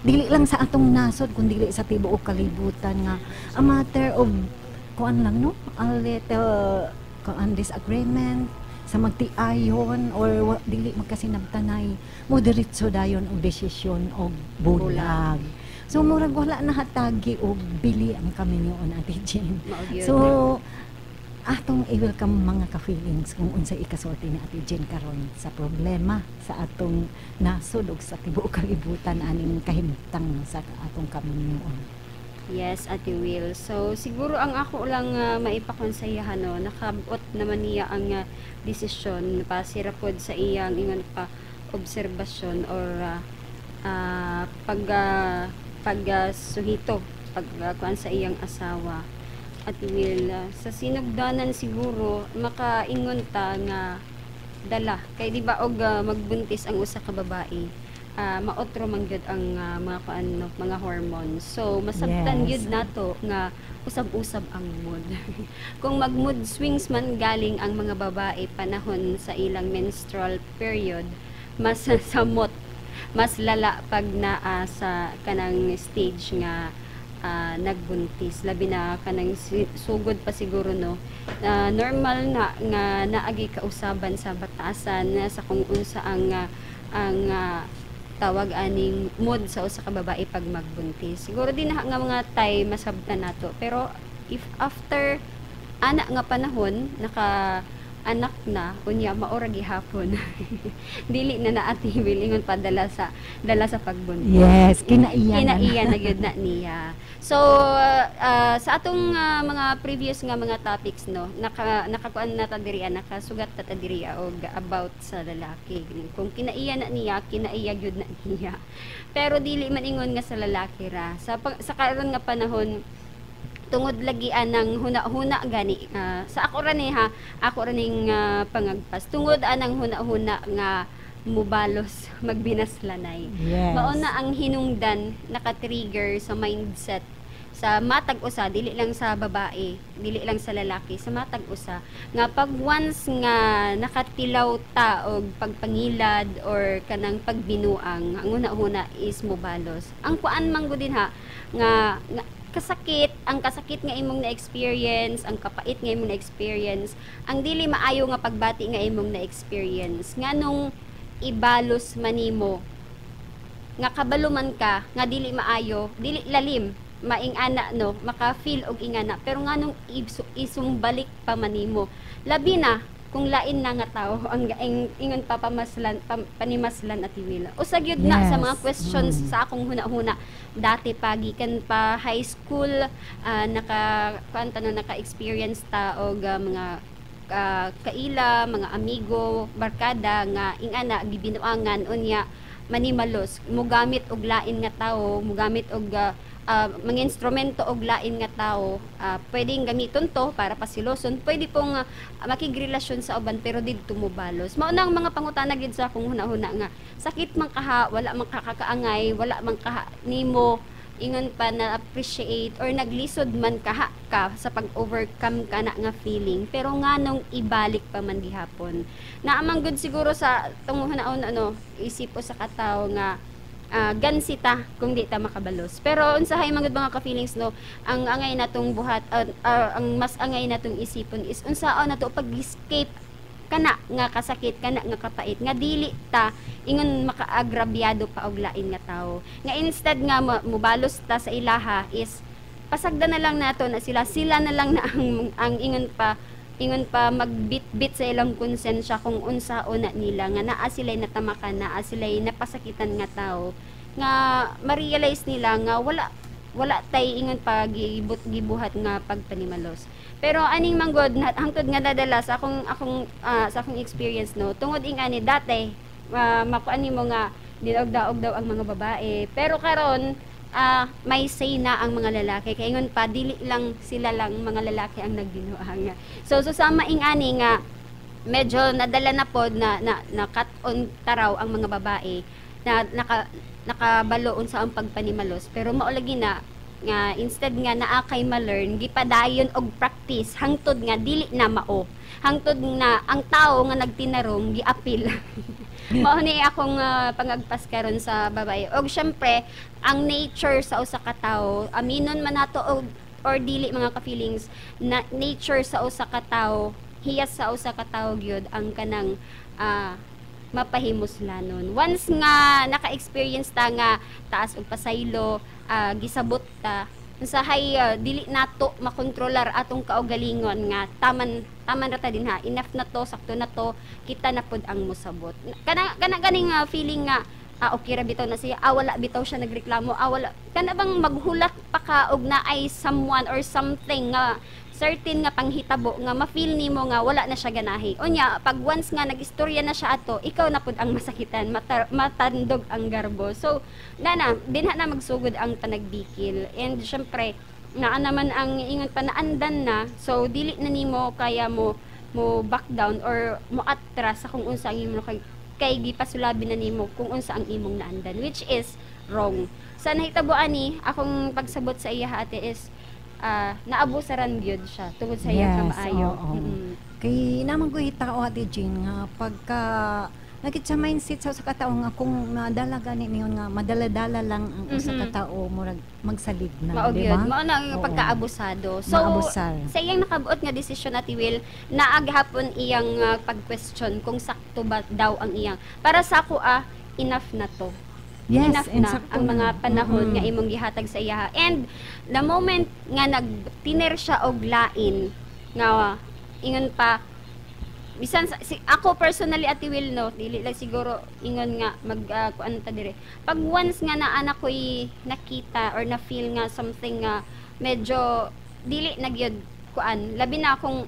Dili lang sa atong nasod kun dili sa tibuok kalibutan nga a matter of kuan lang, no, a little kuan, disagreement sa magtiayon or dili magkasinabtanay, mo diretso dayon og desisyon og bulag. So murag wala na hatagi og bili ang kaminyoon, Ate Jen. Mao gyud. So atong i-welcome, mga ka-feelings, kung unsay ikasulti ni Ate Jen karon sa problema sa atong nasod ug sa tibuok kalibutan aning kahimtang sa atong kaminyoon. Yes, Ate Will. So, siguro ang ako lang maipakonseyahan, no, nakabot naman niya ang desisyon pasira pod sa iyang ingon pa obserbasyon or pag suhito pag kuan sa iyang asawa. Ate Will, sa sinugdanan siguro makaingon ta nga dala kay di ba og magbuntis ang usa ka babae, maotro man gyud ang mga kuan, no, mga hormones. So masabtan gyud nato nga usab-usab ang mood. Kung mag mood swings man galing ang mga babae panahon sa ilang menstrual period, mas samot, mas lala pag naa sa kanang stage nga nagbuntis, labi na kanang sugod pa siguro, no. Normal na nga naagi kausaban sa batasan na sa kung unsa ang tawag aning mood sa usa ka babae pag magbuntis. Siguro din na nga mga time masabtan nato, pero if after ana nga panahon naka anak na unya, maora gihapon dili na na, Ate Will, ingon pa dala sa dala sa pagbuntis. Yes, kinaiya na. Kinaiya na gyud na niya. So sa atong mga previous nga mga topics, no, nakakuan na ta diri, nakasugat ta ta diri og about sa lalaki. Kung kinaiya na niya, kinaiya gyud na niya. Pero dili man ingon nga sa lalaki ra. Sa karon nga panahon, tungod lagi anang huna-huna gani, sa ako ra ni ha, ako ra ning pangagpas, tungod anang huna-huna nga mubalos magbinaslanay, mao na ang hinungdan naka-trigger sa mindset sa matag usa, dili lang sa babae, dili lang sa lalaki, sa matag usa nga pag once nga nakatilaw ta og pagpangilad or kanang pagbinuang, ang una-una is mubalos. Ang kuan man gud din ha nga kasakit, ang kasakit nga imong na-experience, ang kapait nga imong na-experience, ang dili maayo nga pagbati nga imong na-experience, nganong ibalos manimo nga kabalo man ka nga dili maayo, dili lalim maing-ana, no, maka-feel og ingana, pero nganong isumbalik pa manimo, labi na kung lain na nga tao ang ingon pa pamaslan panimaslan, Ate Will? Usa gyud na sa mga questions sa akong huna-huna dati pa, gikan pa high school, naka kuan ta, no, naka-experience ta og mga kaila, mga amigo, barkada nga ingana gibinuangan, unya manimalos, mugamit og lain nga tawo, mugamit og mga instrumento og lain nga tawo. Pwedeng gamiton to para pasiloson, pwede pong makigrelasyon sa uban, pero didto mobalos. Mao na ang mga pangutana gid sa akong huna-huna nga sakit man kaha, wala man kakakaangay, wala man kaha nimo ingon pa na appreciate or naglisod man kaha ka sa pag-overcome ka na nga feeling, pero nganong ibalik pa man gihapon naamang good? Siguro sa tungod naon ano isip ko sa katawo nga gansi ta kung di ta makabalos. Pero unsahay man gud, mga ka-feelings, no, ang angay natong buhat, ang mas angay natong isipon is unsaon nato pag-escape kana nga kasakit, kana nga kapait, nga dili ta ingon makaagrabyado pa og lain nga tawo, nga instead nga mubalos ta sa ilaha is pasagda na lang nato na sila, sila na lang na ang ingon pa magbit-bit sa ilang konsensya kung unsaon na nila nga naa sila'y natamakan, naa sila'y napasakitan nga tao, nga ma-realize nila nga wala wala tay ingon pa gibuhat nga pagpanimalos. Pero aning manggod na hangtod nga dadala sa akong sa akong experience, no, tungod ing ani dati makuan nimo nga didaog-daog daw ang mga babae, pero karon may say na ang mga lalaki kay ingon pa dili lang sila lang mga lalaki ang nagbinuang. So sama ing ani nga medyo nadala na pod na cut on taraw ang mga babae na nakabalo unsa ang pagpanimalos, pero mao lagi na nga instead nga naa kay ma-learn, gipadayon og practice hangtod nga dili na mao, hangtod na ang tao nga nagtinarong giapil. Mao ni akong pangagpas karon sa babae. Og syempre, ang nature sa usa ka tawo, aminon man nato og or dili, mga ka-feelings, na nature sa usa ka tawo, hiyas sa usa ka tawo gyud ang kanang mapahimuslanon. Once nga naka-experience ta nga taas og pasaylo, gisabot ta, usahay dili nato makontrolar atong kaugalingon nga taman taman ra ta dinha, enough na to, sakto na to, kita na pud ang mosabot. Kana ganing feeling nga okay ra bitaw na siya, wala bitaw siya nagreklamo, wala kana bang maghulat pa ka og naay someone or something nga certain nga panghitabo nga ma-feel nimo nga wala na siya ganahi. Unya pag once nga nag-istorya na siya ato, ikaw na pud ang masakitan, matandog ang garbo. So nana dinha na magsugod ang panagbikil. And syempre naa naman ang ingon pa, naandan na, so dili na nimo kaya mo mo back down or mo atras sa kung unsa ang imong kay gipasulabi na nimo kung unsa ang imong naandan, which is wrong. Sa nahitabo ani, akong pagsabot sa iya, ate, is naabusaran gyud siya tungod sa iya kamaayo. Oo. Kay naman ko tao, Ate Jean, nga pagka nakit sa mindset sa usa ka tawo nga kung madala gani niyon nga madala-dala lang ang usa ka tao, murag magsalig na, Mao di gyud. ba? Mao na ang pagkaabusado. So Maabusar. sa iyang nakabuot nga desisyon, Ate Will, naa gihapon iyang pag-question kung sakto ba daw ang iyang. Para sa ako, enough na to. Yes, Enough na insakto ang mga na. Panahon nga imong gihatag sa iya. And the moment nga nagtiner siya og lain nga ingon pa bisan sa, ako personally, Ate Will, no, dili lang siguro ingon nga mag kuan ta dire, pag once nga naa na ko'y nakita or na feel nga something nga medyo dili na gyud kuan, labi na kung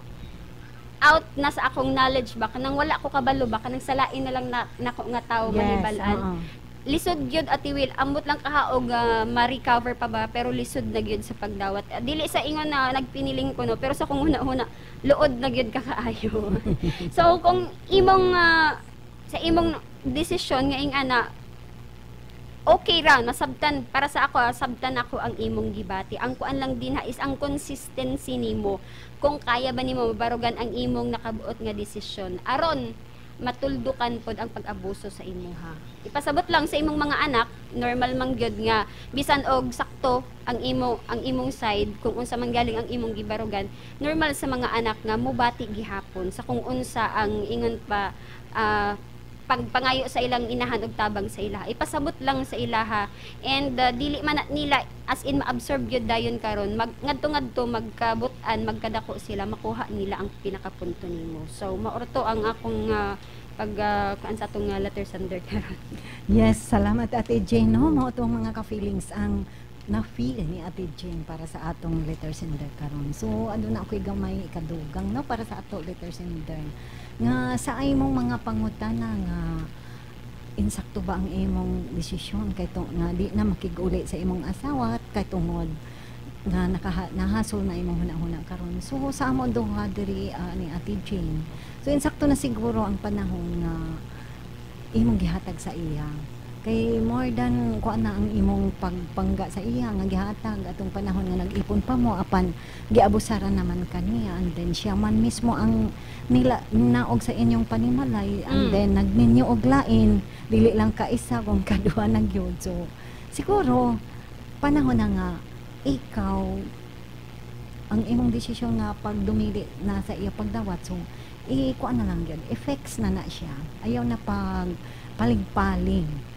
out na sa akong knowledge ba, kanang wala ko kabalo ba, kanang salain na lang na nako nga tawo mahibal-an, lisod gyud, Ate Will. Ambot lang kahaog ma-recover pa ba, pero lisod na gyud sa pagdawat. Dili sa ingon na nagpiniling ko, no, pero sa kung huna-huna, luod na gyud ka kaayo. So kung imong sa imong desisyon nga ing-ana, okay ra, masabtan. Para sa ako, sabtan ako ang imong gibati. Ang kuan lang din ha is ang consistency nimo, kung kaya ba nimo mabarugan ang imong nakabuot nga desisyon aron matuldukan pod ang pag-abuso sa imuha. Ipasabot lang sa imong mga anak, normal man gyud nga bisan og sakto ang imong side, kung unsa man galing ang imong gibarugan, normal sa mga anak nga mubati gihapon sa kung unsa ang ingon pa pagpangayo sa ilang inahan og tabang sa ilaha. Ipasabot lang sa ilaha and dili man na nila as in ma-absorb gyud dayon karon, mag ngadto ngadto magkabut-an, magkadako sila, makuha nila ang pinakapunto nimo. So mao to ang akong pag kuan sa atong letter sender karon. Yes, salamat, Ate Jane. No, mao to ang mga ka-feelings ang na-feel ni Ate Jane para sa atong letter sender karon. So, aduna ako'y gamay ikadugang, no, para sa ato letter sender. Nga sa imong mga pangutana nga insakto ba ang imong desisyon kay to nga di na makig-uli sa imong asawa kay tungod nga nahasol na imong hunahuna karon. So sa amo duha diri ni Ate Jane. So insakto na siguro ang panahon nga imong gihatag sa iya. Kay more than kuan na ang imong pagpangga sa iya nga gihatag atong panahon nga nag-ipon pa mo, apan giabusaran naman kaniya, and then siya man mismo ang nila naog sa inyong panimalay and then nagminyo og lain, dili lang kaisa kung kaduha na gyud. So siguro panahon na nga ikaw ang imong desisyon nga pag dumili na sa iya pagdawat, so i-kuan na lang gyud, effects na na siya. Ayaw na pag paling-paling,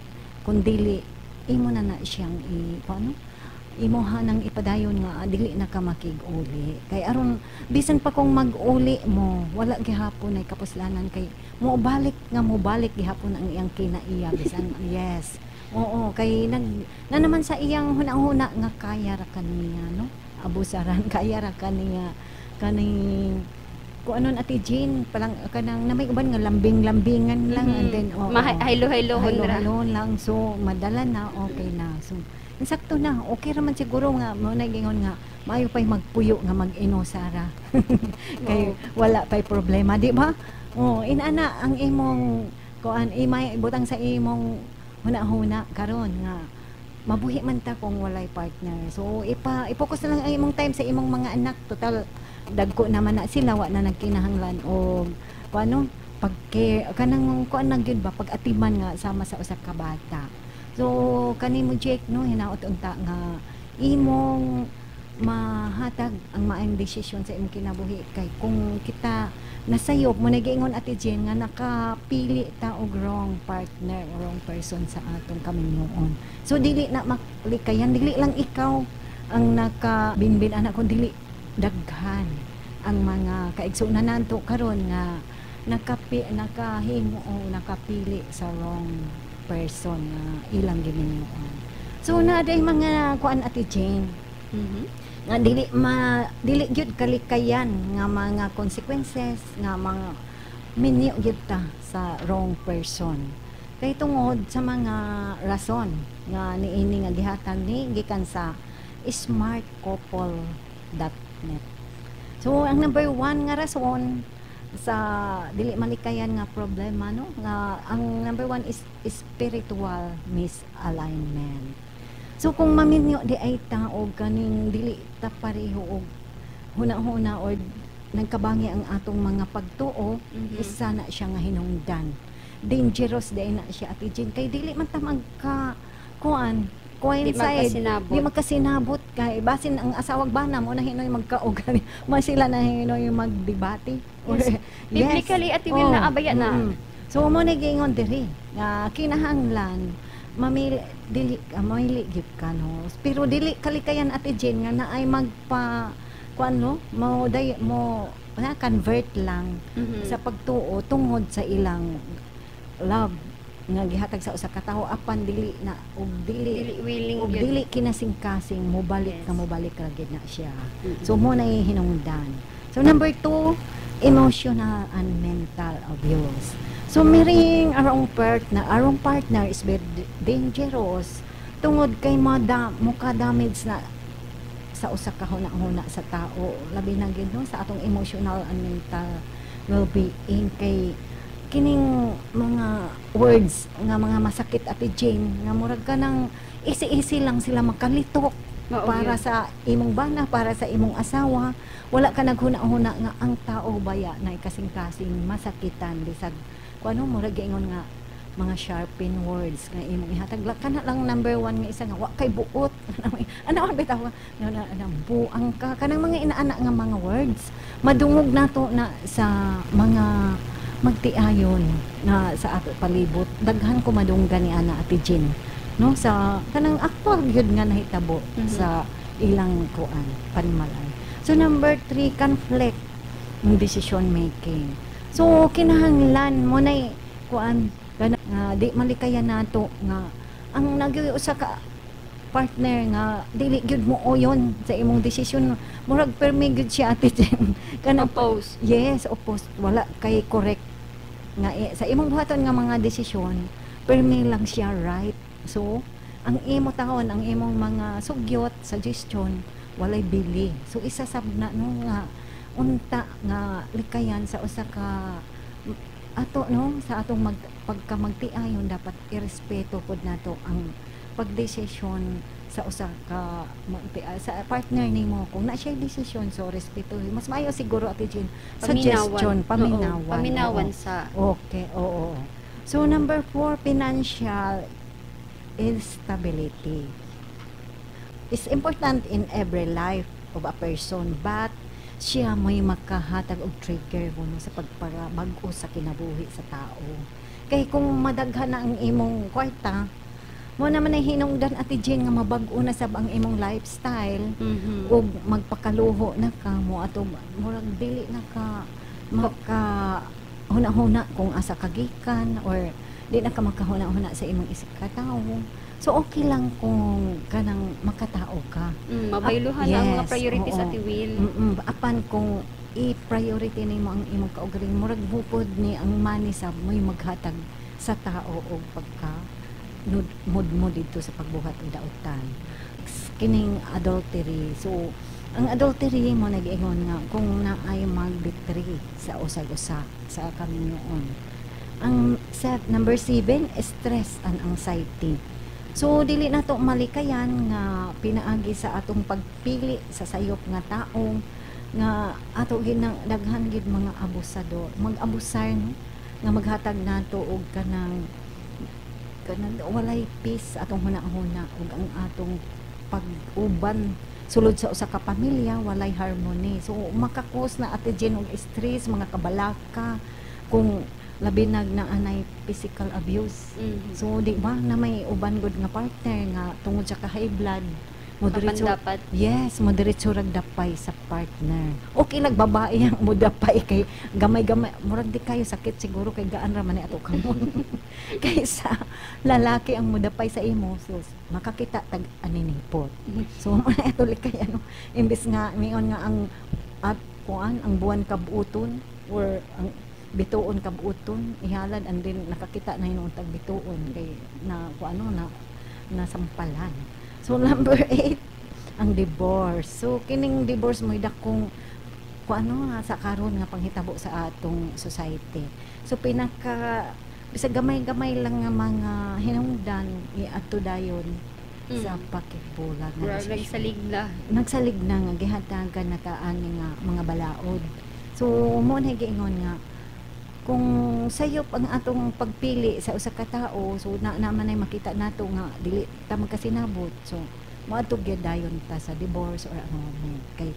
kung dili imo na na siyang i kuan, imo ha nang ipadayon nga dili na ka makig-uli, kay aron bisan pa kung mag-uli mo, wala gihapon ay kapuslanan, kay mo balik nga mo balik gihapon ang iyang kinaiya bisan. Yes, oo, kay nag na naman sa iyang huna-huna nga kaya ra kaniya, no, abusaran, kaya ra kaniya kaning kung ano, Ate Jean, palang kanang na may uban nga lambing-lambingan lang and then oo. Mahaylo-haylohon ra. Haylo-haylohon lang, so madala na, okay na. So insakto na, okay ra man siguro nga mo na gingon nga maayo pay magpuyo nga mag-inosara kay wala pay problema, di ba? Oh, inana ang imong kuan, imay butang sa imong huna-huna karon nga mabuhi man ta kung walay partner. So ipa i-focus na lang ang imong time sa imong mga anak. Total dagko naman na sila, wa na nagkinahanglan og kuano. Pag-care kanang kuan lang gyud ba, pag-atiman nga sama sa usa ka bata. So kanimo, Jake, no, hinaot unta nga imong mahatag ang maayong desisyon sa imong kinabuhi, kay kung kita nasayop mo, nagiingon Ate Jen nga nakapili ta og wrong partner or wrong person sa atong kaminyoon. So dili na maklikayan, dili lang ikaw ang nakabinbin ana kun dili daghan ang mga kaigsuonan nato karon nga nakahimo o nakapili sa wrong person nga ilang giminyoon. So naa day mga kuan, Ate Jane, nga dili gyud kalikayan nga mga consequences nga mga minyo gyud ta sa wrong person kay tungod sa mga rason nga niini nga gihatag ni gikan sa smartcouple.net. So ang number one nga rason sa dili malikayan nga problema, no, nga ang number one is spiritual misalignment. So kung maminyo diay ta og kaning dili ta pareho og huna-huna or nagkabangi ang atong mga pagtuo, isa na siya nga hinungdan. Dangerous diay na siya, Ate Jen, kay dili man ta magka kuan Di coincide. magkasinabot. Di magkasinabot kay basin ang asawag bana mo na hinoy magkaog ma sila na hinoy magdebate or Yes. Biblically, Ate Will, naa baya na. So mo na giingon diri nga kinahanglan mamili, dili ka mamili gyud ka, no, pero dili kalikayan, Ate Jane, nga naay magpa kuan, no, mo day mo na convert lang sa pagtuo tungod sa ilang love nga gihatag sa usa ka tawo, apan dili na og dili Dili willing og gyud. Dili kinasingkasing mobalik ka mobalik ra gyud na siya. So mo na hinungdan. So number two, emotional and mental abuse. So marrying a wrong partner is very dangerous tungod kay mada mo ka-damage na sa usa ka huna-huna sa tao, labi na gyud, no, sa atong emotional and mental well-being, kay kining mga words nga mga masakit, Ate Jane, nga murag ka nang easy-easy lang sila makalitok Mao para gyud. sa imong bana, para sa imong asawa. Wala ka naghuna-huna nga ang tao baya na kasing-kasing masakitan bisag kung ano, murag giingon nga mga sharpen words nga imong ihatag. Kana lang number one nga isa nga wa kay buot, ano ang bitaw nga na buang ka, kanang mga inaana nga mga words, madungog nato na sa mga magtiayon na sa ato palibot. Daghan ko madunggan ni ana, Ate Jean, no, sa kanang actual gyud nga nahitabo sa ilang kuan panimalay. So number three, conflict in decision making. So kinahanglan mo nay kuan kana nga di malikayan nato nga ang nag usa ka partner nga dili gyud mo oyon sa imong desisyon, murag permi gyud siya, Ate Jen, kanang Oppose. Yes, opposed, wala kay correct nga sa imong buhaton nga mga desisyon, permi lang siya right. So ang imo taon, ang imong mga sugyot, suggestion, walay bili. So isa sab na, no, nga unta nga likayan sa usa ka ato, no, sa atong pagka magtiayon, dapat irespeto pod nato ang pagdesisyon sa usa ka sa partner nimo. Kung na siya desisyon, so respeto mas maayo siguro, Ate Jean. Suggestion, paminawan. Oo, paminawan sa Okay, oo. So number four, financial instability. Is important in every life of a person, but siya may makahatag og trigger mo, no, sa pagpabag-o sa kinabuhi sa tao. Kay kung madaghan na ang imong kwarta, mo naman ay hinungdan, Ate Jane, nga mabag-o na sab ang imong lifestyle ug magpakaluho na ka mo ato, murag dili na ka maka huna-huna kung asa ka gikan or di na ka makahuna-huna sa imong isip katawo. So okay lang kung kanang makatao ka. Mabayluhan na ang mga priorities, Ate Will. Apan kung i-priority nimo ang imong kaugalingon, murag bukod ni ang money sab mo'y maghatag sa tao og pagka mudmod dito sa pagbuhat og dautan. Kining adultery. So ang adultery mo nag-ingon nga kung naay magbetray sa usag-usa sa kaminyoon. Ang set number 7, stress and anxiety. So dili na to malikayan nga pinaagi sa atong pagpili sa sayop nga tao nga ato ginang daghan gid mga abusador, mag-abusar, no. Nga maghatag nato og kanang walay peace atong huna-huna ug ang atong pag-uban sulod sa usa ka pamilya walay harmony. So maka-cause na, Ate Jen, og stress, mga kabalaka, kung labi nag naanay physical abuse. So di ba na may uban gud nga partner nga tungod sa ka high blood mo Apan diretso dapat Yes, mo diretso rag dapay sa partner. Okay lang babae ang mo dapay kay gamay-gamay, murag di kayo sakit siguro kay gaan ra man ni ato kamon kaysa lalaki ang mudapay sa imo. So makakita tag aninipot. So mo na ato kay ano, imbes nga miingon nga ang at kuan ang buwan kabuton or ang bituon kabuton ihalad, and then nakakita na hinuon tag bituon kay na kuan ano na nasampalan. So number 8, ang divorce. So kining divorce mo dakong kung ano nga sa karon nga panghitabo sa atong society. So pinaka bisag gamay-gamay lang nga mga hinungdan iadto dayon sa pakigbulag nga Murag desisyon. Nagsalig na. Nagsalig na nga gihatagan na ta ani nga mga balaod. So mo na giingon nga kung sayop ang atong pagpili sa usa ka tawo, so na naman ay makita nato nga dili ta magkasinabot, so moadto gyud dayon ta sa divorce or annulment kay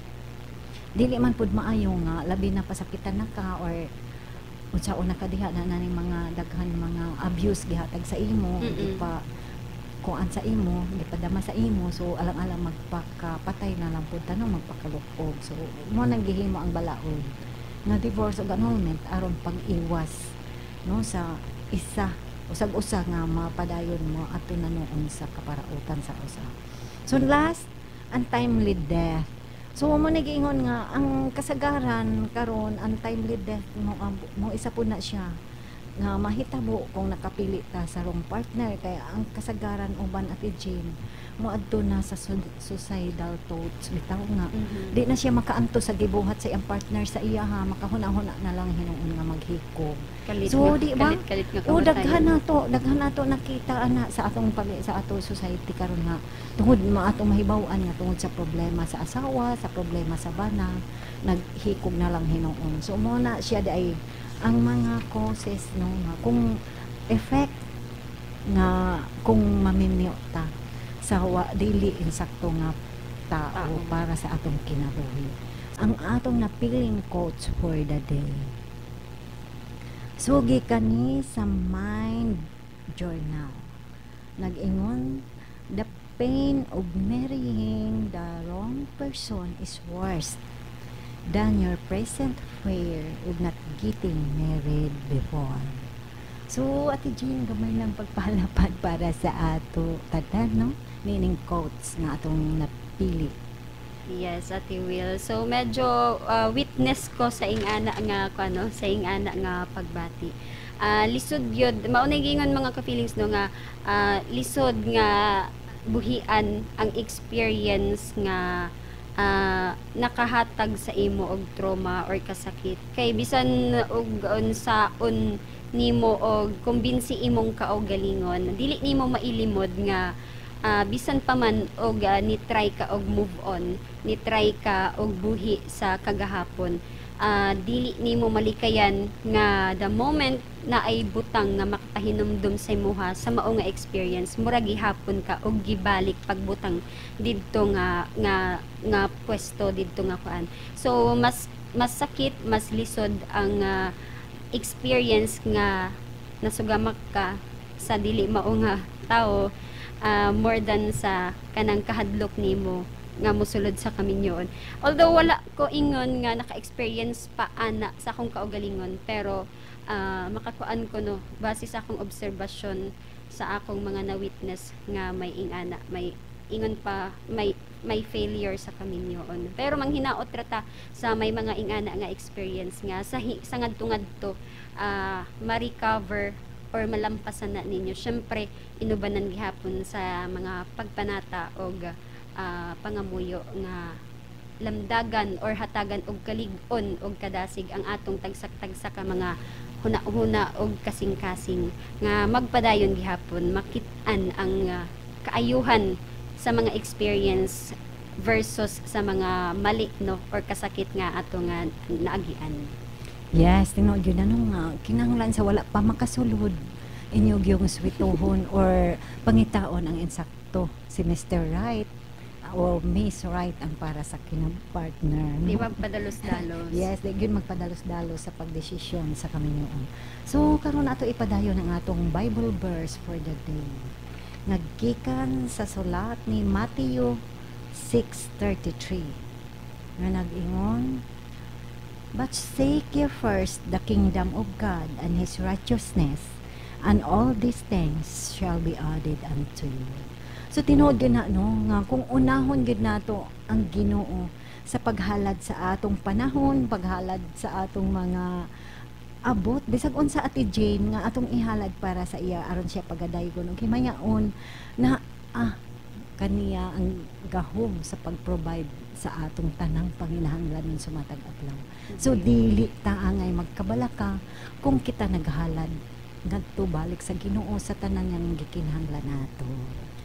dili man pud maayo nga labi na pasakitan na ka or unsaon na ka diha na naning mga daghan mga abuse gihatag sa imo, gipa kuan sa imo, gipadama sa imo. So alang-alang magpakapatay na lang pud tanong magpakalukog. So mo nang gihimo ang balaod nga divorce ug annulment aron pag-iwas no sa isa usag-usa nga mapadayon mo ato na noon sa kaparautan sa usa. So last, untimely death. So mo nagiingon nga ang kasagaran karon untimely death mo mo isa po na siya nga mahitabo kung nakapili ta sa wrong partner, kaya ang kasagaran uban, Ate Jean, moadto na sa suicidal thoughts bitaw nga di na siya makaanto sa gibuhat sa iyang partner sa iya ha, makahuna-huna na lang hinuon nga maghikog. Kalit So, nga, di ba? Kalit, kalit nga O kamatayon. daghan na to nakita ana sa atong pag sa ato society karon nga tungod maato mahibaw-an nga tungod sa problema sa asawa, sa problema sa bana, naghikog na lang hinuon. So mo na siya di ay ang mga causes no nga kung effect nga kung maminyo ta sa wa dili insakto nga tao Tao. Para sa atong kinabuhi. Ang atong napiling quotes for the day. Sugi kani sa Mind Journal. Nag-ingon, "The pain of marrying the wrong person is worse than your present fear of not getting married before." So, Ate Jean, gamay lang pagpalapad para sa ato tanan, no? Meaning quotes nga atong napili. Yes, Ate Will. So medyo witness ko sa ingana nga ano, sa ingana nga pagbati. Lisod gyud, mao na giingon mga ka-feelings no nga lisod nga buhian ang experience nga nakahatag sa imo og trauma or kasakit. Kay bisan og unsaon nimo og kumbinsi imong kaugalingon, dili nimo mailimod nga bisan pa man og ni try ka og move on, ni try ka og buhi sa kagahapon, dili nimo malikayan nga the moment na ay butang nga makapahinumdum sa imuha sa mao nga experience, mura gihapon ka og gibalik pagbutang didto nga pwesto didto nga kuan. So mas mas sakit, mas lisod ang experience nga nasugamak ka sa dili mao nga tao more than sa kanang kahadlok nimo nga mosulod sa kaminyoon. Although wala ko ingon nga naka-experience pa ana sa akong kaugalingon, pero makakuan ko no base sa akong obserbasyon sa akong mga na-witness nga may ingana, may ingon pa may failure sa kaminyoon. Pero manghinaot ra ta sa may mga ingana nga experience nga sa ngadto-ngadto ma-recover or malampasan na ninyo. Syempre, inubanan gihapon sa mga pagpanata og pangamuyo nga lamdagan or hatagan og kalig-on og kadasig ang atong tagsak-tagsa ka mga huna-huna og kasing-kasing nga magpadayon gihapon makit-an ang kaayuhan sa mga experience versus sa mga mali no or kasakit nga ato nga naagian. Yes, tinuod gyud ano nga kinahanglan sa wala pa makasulod inyo gyung swituhon or pangitaon ang insakto, si Mr. Right o Miss Right ang para sa kinag-partner. Di magpadalos-dalos. Yes, di gyud magpadalos-dalos sa pagdesisyon sa kaminyoon. So karon ato ipadayon ang atong Bible verse for the day. Naggikan sa sulat ni Matthew 6:33 nga nag-ingon, "But seek ye first the kingdom of God and His righteousness, and all these things shall be added unto you." So tinuod gyud na, no, nga kung unahon gyud nato ang Ginoo sa paghalad sa atong panahon, paghalad sa atong mga abot, bisag unsa, Ate Jane, nga atong ihalad para sa iya aron siya pagadaygon ug himayaon na kaniya ang gahom sa pag-provide sa atong tanang panginahanglanon sa matag adlaw. So dili ta angay magkabalaka kung kita naghalad ngadto balik sa Ginoo sa tanan niyang gikinahanglan nato.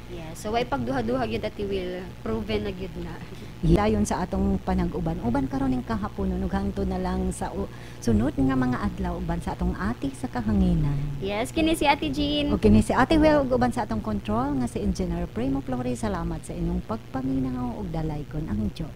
Yeah, so way pagduha-duha gyud, Ate Will, proven na gyud na. Dayon sa atong panag-uban-uban karon ning kahaponon ug hangtod na lang sa sunod nga mga adlaw uban sa atong ati sa kahanginan. Yes, kini si Ate Jean. O kini si Ate Will ug uban sa atong control nga si Engineer Primo Flores. Salamat sa inyong pagpaminaw ug dalaygon ang Dios.